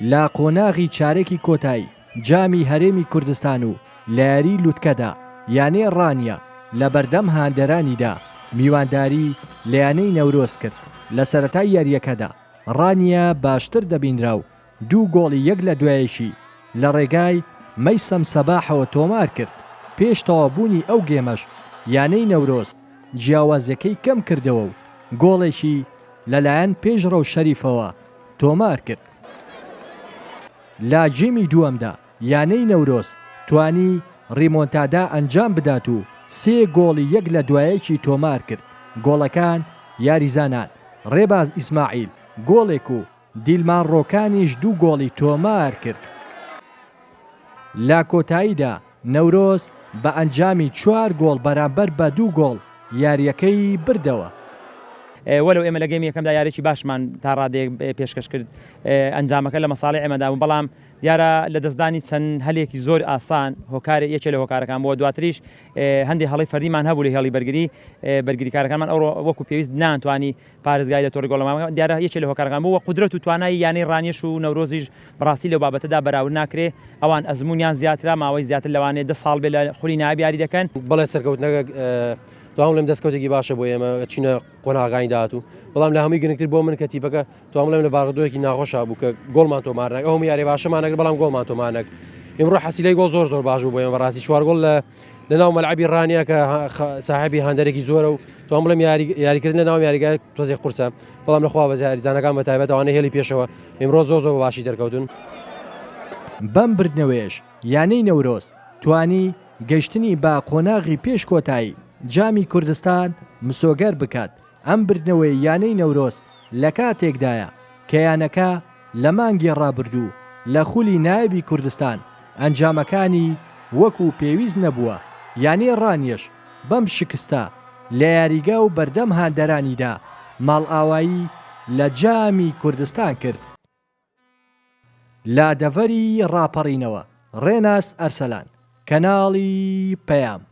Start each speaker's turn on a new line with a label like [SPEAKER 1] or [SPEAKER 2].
[SPEAKER 1] لە قۆناغی چارەکی کۆتایی جامی هەرێمی کوردستان و لە یاری لوتکەدا یانەی ڕانیە لە بەردەم هاندەرانیدا میوانداری لە یانەی نەورۆز کرد، لە سەرەتای یارییەکەدا ڕانیە باشتر دەبینرا و دوو گۆڵی یەک لە دوایەکی لە ڕێگای مەیسەم سەباحەوە تۆمار کرد، پێش تەواوبوونی ئەو گێمەش یانەی نەورۆز جیاوازیەکەی کەم کردەوە و گۆڵێکی لەلایەن پێشڕەو شەریفەوە تۆمار کرد. لە گێمی دووەمدا یانەی نەورۆز توانی ڕیمۆنتادا ئەنجام بدات و سێ گۆڵی یەک لە دوایەکی تۆمار کرد، گۆڵەکان یاریزانان ڕێباز ئیسماعیل گۆڵێک و دیلمان ڕۆکانیش دوو گۆڵی تۆمار کرد. لە کۆتاییدا نەورۆز بە ئەنجامی چوار گۆڵ بەرامبەر بە دوو گۆڵ یارییەکەی بردەوە.
[SPEAKER 2] وەلەو ئێمە لە گێمی یەکەمدا یاریی باشمان تا ڕادەیەک پێشکەش کرد، ئەنجامەکە لە مەساڵی ئێمەدا بوو، بەڵام دیارە لەدەستدانی چەند هەلێکی زۆر ئاسان هۆکارێ یەکێ لە هۆکارەکان بووە، دواتریش هەندێ هەڵەی فەردیمان هەبوو لە هێڵی بەرگری، بەرگریکارەکانمان ئەوڕۆ وەکو پێویست نەیانتوانی پارێزگاری لە تۆڕی گۆڵەکان بکەن، دیارە یەکێ لە هۆکارەکان بوو و قودرەت و توانای یانەی ڕانیەش و نەورۆزیش بەڕاستی لەو بابەتەدا بەراورد ناکرێ، ئەوان ئەزموونیان زیاترە، ماوەی زیاتر لەوانەیە دە ساڵ بێ لە خولی نایاب یاری دەکەن.
[SPEAKER 3] بەڵێ سەرکەوتنەکە توانم بڵێم دەستکەوتێکی باشە بۆ ئێمە چینە قۆناغەکانی داهاتوو، بەڵام لە هەمووی گرنگتر بۆ من کە تیپەکە توانم بڵێم لە بارودۆخێکی ناخۆشا بوو کە گۆڵمان تۆمار نەکرد، ئەو هەموو یاریە باشەمان نەکرد بەڵام گۆڵمان تۆمار نەکرد. ئیمڕۆ حەسیلەی گۆڵ زۆر زۆر باش بوو بۆ ئێمە بەڕاستی چوار گۆڵ لە لەناو مەلعەبی ڕانیە کە ساحێبی هاندەرێکی زۆرە و توانم بڵێم یاری یاریکردن لەناو یاریگای تۆزێک قورسە بەڵام لەخوا بەزیاد یاریزانەکان بە تایبەت ئەوانەی هێڵی پێشەوە ئیمڕۆ زۆر زۆر بە باشی دەرکەوتون.
[SPEAKER 1] بەم بردنەوەیەش یانەی نەورۆز توانی گەشتنی بە قۆناغی پێش کۆتایی جامی کوردستان مسۆگەر بکات، ئەم بردنەوەی یانەی نەورۆز لە کاتێکدایە کە یانەکە لە مانگی ڕابردوو لە خولی نایابی کوردستان ئەنجامەکانی وەکو پێویست نەبووە، یانەی ڕانیەش بەم شکستە لە یاریگا و بەردەم هاندەرانیدا ماڵئاوایی لە جامی کوردستان کرد. لە دەڤەری ڕاپەڕینەوە، ڕێناس ئەرسەلان، کەناڵی پەیام.